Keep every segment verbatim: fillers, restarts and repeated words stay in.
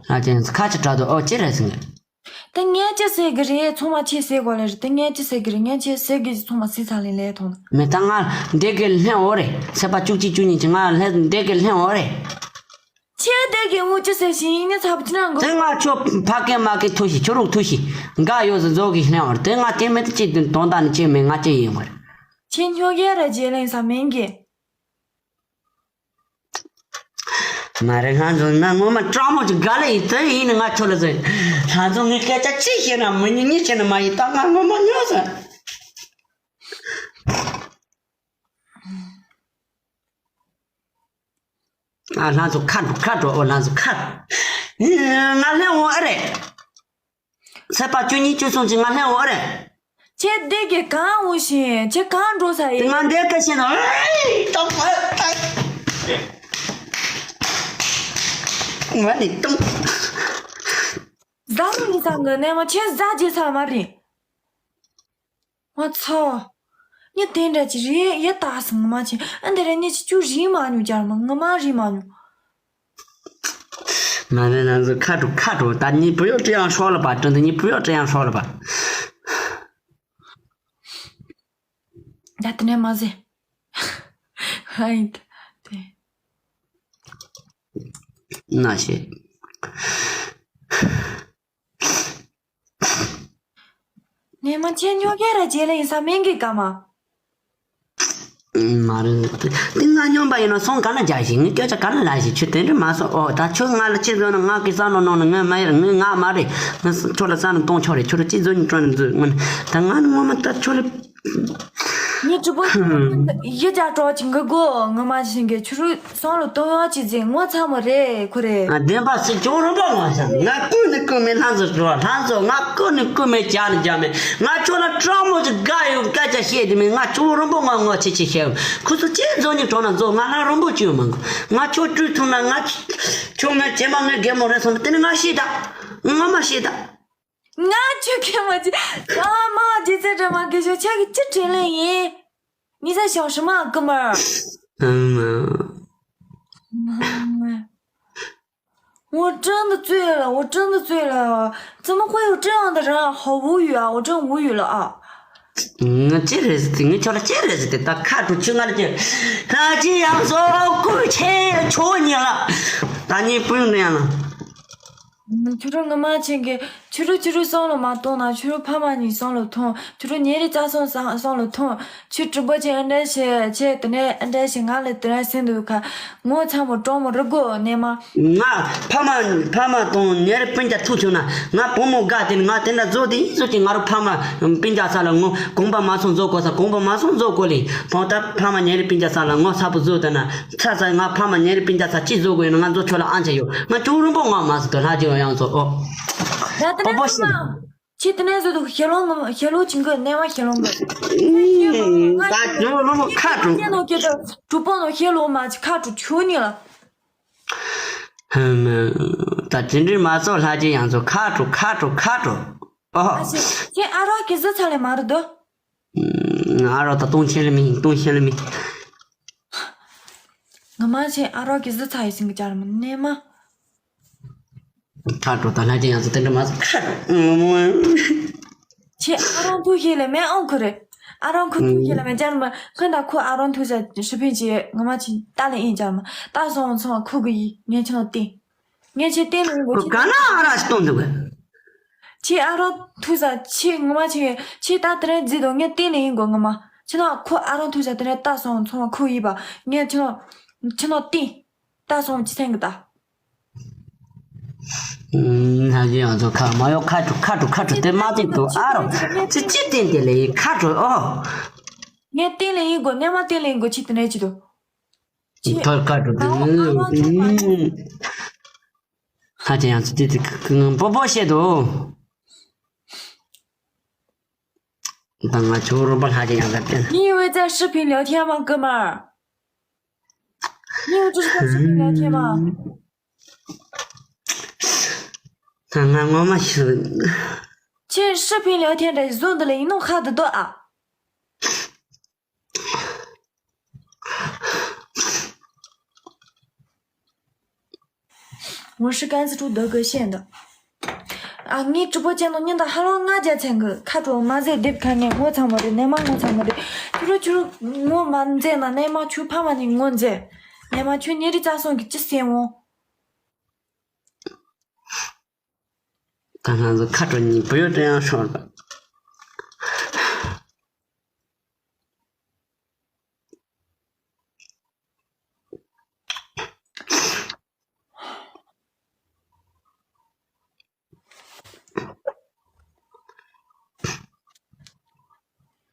ལྷ་ཅན་ཁ་ཅིག་དྲག་འདུག་ཨོ་ཅི་རེད་ཟེར་གི། ད་ངས་ཅི་ཟེར་གི་རེད། ཚང་མ་ཁྱེད་ཟེར་དགོས་ལེ་རེད། ད་ངས་ཅི་ཟེར་གི་རེད། ངས་ཁྱེད་ཟེར་གི་ཚང་མ་ཟེར་ཚར་ལེ་ལེ་ཐོང་། མེད་ད་ང་འདི་གི་ལྷན་འོ་རེད། ཚེས་པ་བཅུ་གཅིག་བཅུ་གཉིས་ཀྱི་ང་ལྷན་འདི་གི་ལྷན་འོ་རེད། ཁྱེད་འདི་གི་འུ་ཅི་ཟེར་ཞིང་ངས་ཚ་པོ་ཅི་ན་འགོ། དེ་ང་ཁྱོད་ཕ་སྐད་མ་སྐད་ཐུག་ཤི་ཁྱོད་རུག་ཐུག་ཤི་འགའ་ཡོད་ཟེར་མཛོ་གི་ལྷན་འོ་རེད། དེ་ང་དེ་མེད་དེ་ཅི་དོན་དག་ནི་ཅི་མེད་ང་ཅི་ཡིན་བ་རེད། ཁྱེད་སྨྱོ་རྒྱལ་ར་རྗེས་ལེན་ས་མིན་གི། མ་རེད། ང་ཚོ་ན་ངོ་མ་སྤྲང་མོ་ཅིག་དགའ་ལེ་ཡིན་དེ་ཡིན་ནི་ང་ཁྱོད་ལ་ཟེར། ལྷ་ཚོ་ངའི་སྐད་ཆ་ཅི་བཤད་ན་མི་ཉན་ཉན་བྱས་ན་མ་ཡིན་ད་ང་ངོ་མ་ཉོ་ཟེར། ཨ་ལྷ་ཚོ་ཁ་འགྲོ་ཁ་འགྲོ་ཨོ་ལྷ་ཚོ་ཁ་འགྲོ། ང་ལྷན་འོང་ཨ་རེད། ཚེས་པ་བཅུ་གཉིས་བཅུ་གསུམ་ཅིག་ང་ལྷན་འོ་རེད། ཁྱེད་འདི་གི་གང་འོ་ཞིང་ཁྱེད་གང་འགྲོ་ས་ཡིན། ང་འདི་ཀ་ཤེས་ན་ཨེ་ཏོག་ཏོག་ང་ནི་ཏོག་ཟ་རུ་ནི་ས་ངི་ནས་མ་ཁྱེད་ཟ་རྗེས་ས་མ་རེད། ང་ཚོ། ཉི་དེ་འདྲ་ཅི་རེད་ཡ་ད་སང་མ་ཆེ་ཨ་འདི་རེད་ཉི་ཆི་ཅུ་རིང་མ་ཉུ་ཅར་མ་ངི་མ་རིང་མ་ཉུ། མ་རེད་ང་ཚོ་ཁ་དྲུག་ཁ་དྲུག་ད་ཉི་བུ་ཡོ་ཀྲི་ཡང་ཧྲོག་ལ་པ་ཀྲི་འདི་ཉི་བུ་ཡོ་ཀྲི་ཡང་ཧྲོག་ལ་པ། ད་དེ་ནས་མ་ཟེ། ཧ་ཡིན་དེ། ན་ཤེས། ནས་མ་ཁྱེད་ཉོ་མཁན་ར་རྗེས་ལ་ཡིན་ས་མིན་གི་ཀ་མ། མ་རེད། དེ་ང་སྨྱོན་པ་ཡིན་ན་སོང་ག་ན་རྒྱག་ཞིག་ངའི་སྐད་ཆ་ག་ན་ལ་ཞིག་ཁྱོད་དེ་འདྲ་མ་སོང་ཨོ་ད་ཁྱོད་ང་ལ་ཅི་བཟོ་ན་ང་གི་བསམ་བློ་ནང་ན་ངས་མ་ཡིན་ངས་ང་མ་རེད། ང་ཁྱོད་ལ་བསམ་བློ་གཏོང་ཆོག་རེད་ཁྱོད་ལ་ཅི་བཟོ་ནི་སྤྲོ་ནི་བཟོ་ངོ་ནི་ད་ང་ནི་ངོ་མ་ད་ཁྱོད་ལ། ངའི་གྲུ་པོ་ཡི་རྒྱ་གྲོགས་ཀྱི་འགུ་གོ་ངོ་མ་བཞིན་གི་ཆུ་རུ། སང་ལོ་སྟོང་ཡོད་ཅི་ཟིན་ངོ་ཚ་མོ་རེད་ཁོ་རེད། ཨ་བདེན་པ་སྲིད་སྐྱོང་རིན་པོ་ངོ་ཚ་ང་ཀུན་ནས་ཀུན་མེད་ལྷ་མཛོ་འགྲོ་ལྷ་མཛོ་ང་ཀུན་ནས་ཀུན་མེད་བྱ་ནས་བྱ་མེད་ང་ཁྱོད་ལ་སྤྲང་མོ་ཅིག་དགའ་ཡོད་སྐད་ཆ་བཤད་དེ་མེད་ང་སྐྱོང་རིན་པོ་ངོ་ངོ་ཆེ་ཆེ་བཤད་ཁོ་ཚོ་ཅི་བཟོ་ནི་གྲོང་ན་བཟོ་ང་ལ་རིན་པོ་ཅི་ཡོད་མང་གོ་ང་ཁྱོད་སྤྲུལ་ཐུབ་ན་ང་ཁྱོད་ངའི་བྱེ་མ་ངའི་རྒན་མོ་རེད་སོང་ན་དེ་ནི་ང་ཤི་ད་ངོ་མ་ཤི་ད། ང་ཁྱོད་ཁེ་མ་ཅི། ཨ་མ་ཅི་ཚེ་དྲན་མ་གི་ཤོ་ཆ་གི་ཅི་དྲན་ལེ་ཡིན། ཉི་ས་ཞང་ཧྲི་མ་ཀི་མར། ཨ་མ། ངོ་ཀྲང་དུ་ཙུས་ལ་ངོ་ཀྲང་དུ་ཙུས་ལ། ཙི་མ་ཁོ་ཡོ་ཀྲང་དུ་རང་ཧོ་བུ་ཡོ་ཨ་ངོ་ཀྲང་བུ་ཡོ་ལ་ཨ། ང་ཅི་རེད་ཟེར་ཏེ་ངས་ཁྱོད་ལ་ཅི་རེད་ཟེར་ཏེ་ད་ཁ་དྲུག་ཆུ་ང་ལ་ཅི། ད་ཅི་ཡང་བཟོ་ཁུལ་ཆེ་ཆོ་ཉི་ལ། ད་ཉིན་སྤུན་ནས་ཡང་ན། ཆུ་རུ་ངི་མ་ཆེན་གི་ཆུ་རུ་ཆུ་རུ་སང་ལོ་མ་གཏོང་ན་ཆུ་རུ་ཕ་མ་གཉིས་སང་ལོ་ཐོང་ཆུ་རུ་ཉེ་རི་ཙ་སང་སང་སང་ལོ་ཐོང་ཆུ་གྲུ་པོ་ཆེ་ཨ་འདྲ་ཞེ་ཆེ་དེ་ནས་ཨ་འདྲ་ཞེ་ང་ལ་དེ་ར་སེང་འདུག་ཁ་ངོ་ཚ་མོ་གྲོང་མོ་རི་གོ་ནས་མ། ང་ཕ་མ་ཕ་མ་དང་ཉེ་རི་སྤུན་ཀྱག་ཐུག་བྱུང་ན་ང་བུ་མོ་དགའ་དེ་ང་དེ་འདྲ་བཟོ་དེ་ཡིན་བཟོ་ཅིག་ང་རུ་ཕ་མ་སྤུན་ཀྱག་ས་ལ་ངོ་གོང་པ་མ་སོང་བཟོ་དགོས་ས་གོང་པ་མ་སོང་བཟོ་དགོས་ལེ་ཕོང་ད་ཕ་མ་ཉེ་རི་སྤུན་ཀྱག་ས་ལ་ངོ་ས་བུ་བཟོ་དེ་ན། ཚ་ཚ་ང་ཕ་མ་ཉེ་རི་སྤུན་ཀྱག་ཚ་ཅི་བཟོ་དགོས་ཡིན་ན་ང་ཚོ་ཁྱོད་ལ་ཨང་ཆ་ཡོད། ང་ཅུང་རིན་པོ་ང་མ་ཟེར་དུ་ལྷ་ཅིག་ཡང་ཚོ་ཨོ། ད་དེ་ནས་པོ་པོ་ཤི། ཁྱེད་དེ་ནས་བཟོ་དུ་ཞེ་ལོ་ངམ་ཞེ་ལོ་ཅིང་གི་གནས་མ་ཞེ་ལོ་ངམ། ད་ཅུང་རིན་པོ་ཁ་དྲུག་ཁྱེད་ནོ་ཁྱེད་དུ་གྲུ་པོ་ནོ་ཞེ་ལོ་མ་ཅི་ཁ་དྲུག་ཆུ་ནི་ལ། ཧམ། ད་དེ་འདྲའི་མ་ཚོ་ལྷ་ཅིག་ཡང་ཚོ་ཁ་དྲུག་ཁ་དྲུག་ཁ་དྲུག་ཨོ། ཨ་ཤེ་ཁྱེད་ཨ་རོག་གི་ཟི་ཚ་ལས་མ་རུ་དོ། ང་རོ་ད་སྟོང་ཆེན་ལ་མི་སྟོང་ཆེན་ལ་མི། ང་མ་ཆེན་ཨ་རོག་གི་ཟི་ཚ་ཡི་སིང་གི་ཅར་མ་ནེ་མ། ཁ་དྲོ་ད་ལྷ་ཅན་ཡང་ཚོ་དེ་འདྲ་མ་ཟེར་ཁ་དྲོ། ཆེ་ཨ་རོག་ཐུག་ཤེས་ལ་མེ་ཨང་ཁུ་རེ། ཨ་རོག་ཁུ་ཐུག་ཤེས་ལ་མེ་ཅར་མ་ཁོ་ད་ཁོ་ཨ་རོག་ཐུག་ས་ཧྲི་ཕིན་ཅི་ང་མ་ཆེན་ཏ་ལ་ཨིན་ཅར་མ་ཏ་སོང་ཚོང་ཁུ་གི་ཡི་ངེ་ཆེན་ཏིང་། ངས་ཁྱེད་བསྟན་ལ་ཡིན་དགོས་ཁྱེད་ཁོ་ག་ན་ཨ་རག་ཞིག་གཏོང་འདུག་གས། ཁྱེད་ཨ་རོག་ཐུག་ས་ཁྱེད་ངོ་མ་ཁྱེད་ཁྱེད་ད་དེ་རིང་བརྫིས་དོ་ངས་བསྟན་ལ་ཡིན་དགོས་ངོ་མ་ཁྱེད་ན་ཁོ་ཨ་རོག་ཐུག་ས་དེ་རིང་ལྟ་སོང་ཚོང་ཁུག་ཡིན་པ་ངས་ཁྱེད་ན་ཁྱེད་ན་བསྟན་ལྟ་སོང་ཅི་ཚན་གི་ད། ན་གི་ཡང་ཚོ་ཁ་མ་ཡོ་ཁ་ཁྲུ་ཁ་ཁྲུ་ཁ་ཁྲུ་དེ་མ་བརྫིས་འདུག་ཨ་རོག་ཅི་ཅི་བསྟན་དེ་ལ་ཡིན་ཁ་ཁྲུ་ཨོ། ངས་བསྟན་ལ་ཡིན་དགོས་ངས་མ་བསྟན་ལ་ཡིན་དགོས་ཁྱེད་དེ་རིང་བརྫིས་དོ། ཁྱེད་ཐོལ་དཀར་དུ་ཨ་ཨ་ཨ་ཨ་ཨ། ཧ་ཅང་ཡང་ཚུལ་དེ་དེ་པོ་པོ་བཤད་དོ། ད་ང་ཆུ་རོ་པ་ཧ་ཅང་ཡང་ཟེར་ཏེ། 你以为在视频聊天吗，哥们儿？你以为这是在视频聊天吗？ད་ང་ངོ་མ་ཤི། ཁྱེད་视频聊天的 Zoom 的了，你弄哈的多啊。我是甘孜州德格县的。啊，你直播间的领导哈喽，我家前个卡住马赛迪卡呢，我参没得，你妈我参没得。就说就说我蛮在那，你妈去怕嘛你我在，你妈去你的咋送给这些我。 ད་ང་ཚོ་ཁ་དྲོ་ཉིན་བུ་ཡོད་དྲན་ཡང་ཤོར་བ།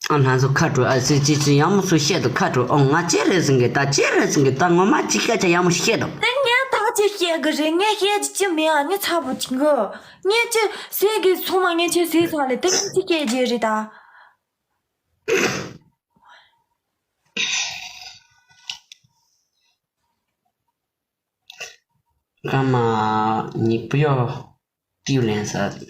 ཨ་ང་ཚོ་ཁ་དྲོ་ཨ་ཙི་ཙི་ཙི་ཡང་མོ་སུ་བཤད་དུ་ཁ་དྲོ་ཨོ་ང་ཅེ་རེད་ཟིན་གི་ད་ཅེ་རེད་ཟིན་གི་ད་ངོ་མ་ཅི་སྐད་ཆ་ཡང་མོ་བཤད་དོ། དེ་ངས་ད་ཅི་བཤད་གི་རེད། ངས་བཤད་ཅི་ཅི་མེད་ཨ། ངས་ཚ་པོ་ཅི་གི་ངས་ཅི་ཟེར་གི་སོང་མ་ངས་ཅི་ཟེར་ཚ་ལེ། དེ་ངས་ཅི་བཤད་རྒྱུ་རེད་ད། ཀ་མ་ཉིད་པུ་ཡོ་ཏིའུ་ལེན་ས།